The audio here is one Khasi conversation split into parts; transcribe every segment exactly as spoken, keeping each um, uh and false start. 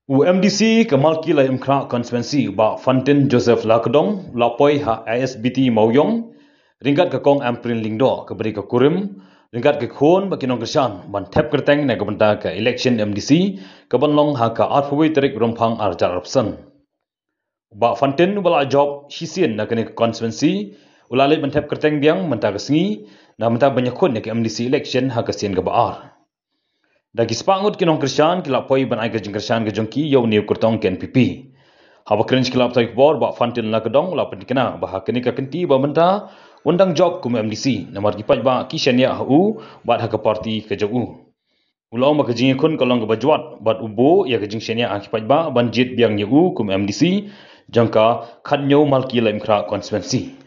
U MDC ka Malki Laitumkhrah Constituency, Bah Fantin Joseph Lakdong, u la poi ha ISBT Mawïong ryngkat ka Kong Ampareen Lyngdoh, kaba dei ka kurim ryngkat ki khun bad ki nongkyrshan ban thep kyrteng na ka bynta ka election MDC kaban long ha ka arphew tarik Rymphang arhajar arphew san. U Bah Fantin, uba la jop shisien na kane ka constituency, u la leit ban thep kyrteng biang mynta ka sngi na ka bynta ban ïakhun ïa ka MDC election ha ka sien kaba ar. Da ki spah ngut ki nongkyrshan ki la poi ban ai ka jingkyrshan ka jong ki ïa une u kyrtong ka NPP. Haba kren sha ki lad pathai khubor, Bah Fantin Lakdong u la pynthikna ba ha kane ka kynti ba mynta un dang jop kum u MDC, namar ki paidbah ki shaniah ha u bad ha ka party ka jong u. U la ong ba ka jingïakhun ka long kaba jwat bad u buh ïa ka jingshaniah ha ki paidbah ban jied biang ïa u kum u MDC jong ka khathynñiew Malki Laitumkhrah Constituency.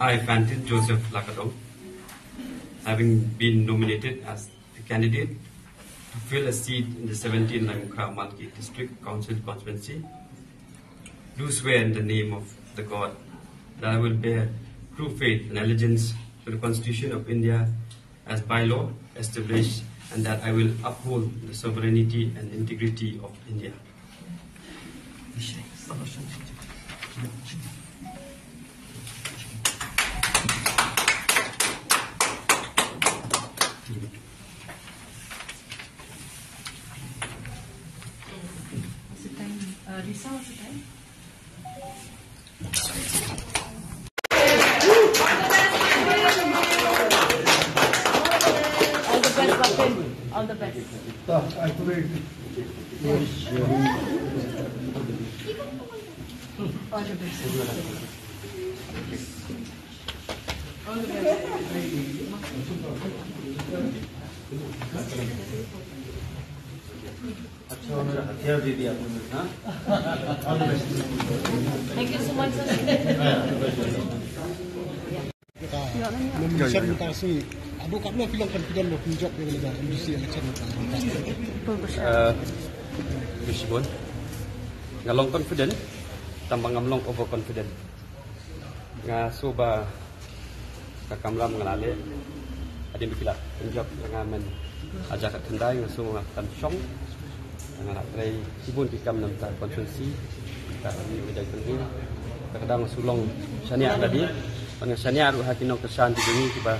I, Fantin Joseph Lakdong, having been nominated as the candidate to fill a seat in the seventeen Laitumkhrah Malki District Council Constituency, do swear in the name of the God that I will bear true faith and allegiance to the Constitution of India as by law established, and that I will uphold the sovereignty and integrity of India. What's the time? Uh, Lisa, what's the time? All the best, Bapin. All the best. All the best. All the best. Thank you so much, sir. Nomination mynta sngi. Haduh katno phi long confident ba phin jop ïa ka MDC election mynta? Eh, Bishbon. Nga long confident, tang ba ngam long overconfident. Nga sngew ba ka kamram nga la leh. Hadien ba ki la pynjop ïa nga mynta ha ka khyndai, nga sngew nga kam shong. Nga la trei shibun ki kam na ka constituency. Ka ni ka jai pynri. Ka dang nga sngew long shaniah lade. Bad nga shaniah ruh ha ki nongkyrshan ki jong ngi kiba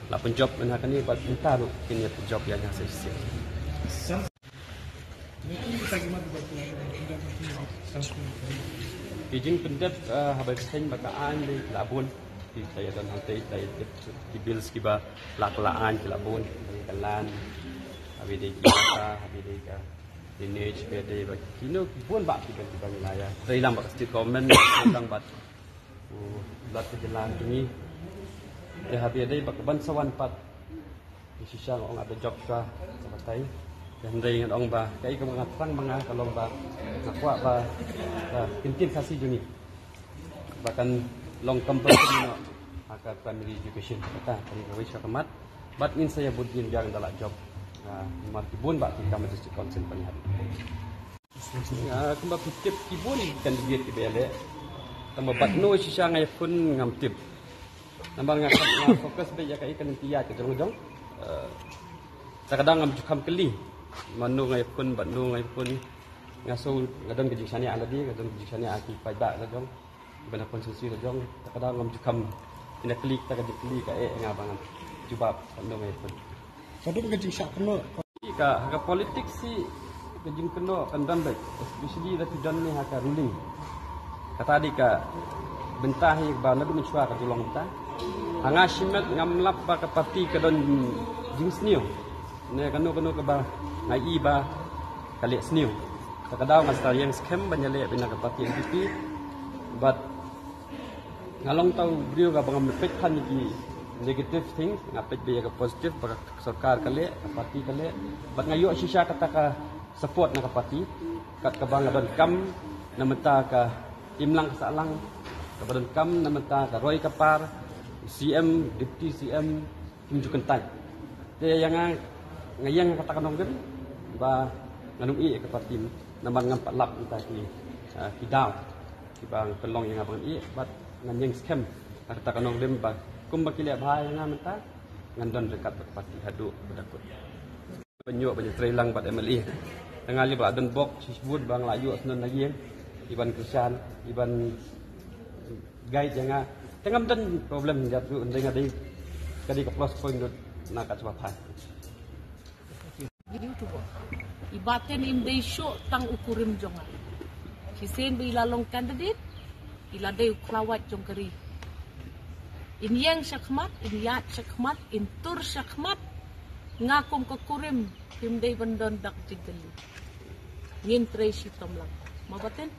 la pynjop mynta ha kane, bad mynta ruh kin ïa pynjop ïa nga sa shisien. Ki jingpyndep, eh, haba ïa ka seng ba ka aiñ dei la bun. Ki, ta ïa don hangtei, ta ïa ki bills kiba la, ka la aiñ ki la bun. Ka land, haba dei ki, haba dei ka drainage, haba dei ba kino ki bun bah kiba, kiba ngi la ïa trei lang bad ka state government, lang bad u Lat ka jylla jong ngi. Te haba dei ba ka ban sa wan pat, ngi shisha nga ong ada jop shuwa sa batai. Te hynrei ngan ong ba kaei kaba nga thrang ma nga ka long ba nga kwah ba ka ktien Khasi jong ngi ba kan long compulsory noh ha ka primary education. Kata ka dei kawei sha ka mat. Bad ngin sa ïa bud ngin biang da la jop. Namar ki bun bah ki kam district council ban ïa. Nga kumba phi tip ki bun ki candidate kiba ïaleh. Tang ba bad no shisha nga ïakhun ngam tip. Namar nga, nga focus beit ïa kaei ka lynti ïaid ka jong jong. Eh, ta ka dang ngam ju kham kylli mano nga ïakhun bad no nga ïakhun. Nga sngew nga don ka jingshaniah lade, nga don ka jingshaniah ha ki paidbah la jong. Ban ha constituency la jong, ta ka dang ngam ju kham ïa kylli, ta ka jingkylli kaei nga ba ngan jubab, ka nong ai pun. Ka dang ka jingshah kynnoh. Ka, ha ka politics hi ka jingkynnoh kan don beit, especially lada phi don ne ha ka ruling. Kata dei ka bynta hi ba naduh mynshuwa ka ju long bynta. Ha nga shimet ngam lap ba ka party ka don jingsniew ne kano kano kaba nga i ba ka leh sniew. Ta ka daw nga sa ïeng skhem ban ïaleh beit na ka party NPP. Bad Nga long tau briew kaba ngam peit phan ïa ki negative things, nga peit beit ïa ka positive ba ka sorkar ka leh, ka party ka leh. Bad nga ïoh shisha kata ka support na ka party. Kat kaba nga donkam na mynta ka imlang ka sahlang, kaba donkam na mynta ka roi ka par, C M, Deputy C M, kim ju kyntait. Te ïa nga, nga ïeng ha kata ka nongrim ba ngan ym ïeh ïa ka party namar ngam pat lap ïa kita ki, ah, ki daw kiba pynlong ïa nga ba ngan ïeh, bad ngan ïeng skhem ha kata ka nongrim ba kumba ki leh bha ïa nga mynta, ngan don ryngkat bad ka party haduh ba da kut. Ban ïoh ban ïatrei lang bad M L A. Tang nga lei ba don bok shisha bun ba nga la ïoh snon na ïing, iban kyrshan, iban guide ïa nga. Te ngam don problem ïa tu, ynda nga dei, ka dei ka plus point dut na ka chwa phai. I Baten im dei shuh tang u kurim jong nga. Shisien ba i la long candidate, i la dei u khlawait jong ka ri. In ïeng shakhmat, in ïaid shakhmat, in tur shakhmat. Nga kum ka kurim, im dei ban don dak jingkylli. Ngin trei shitom lang. Ma Baten?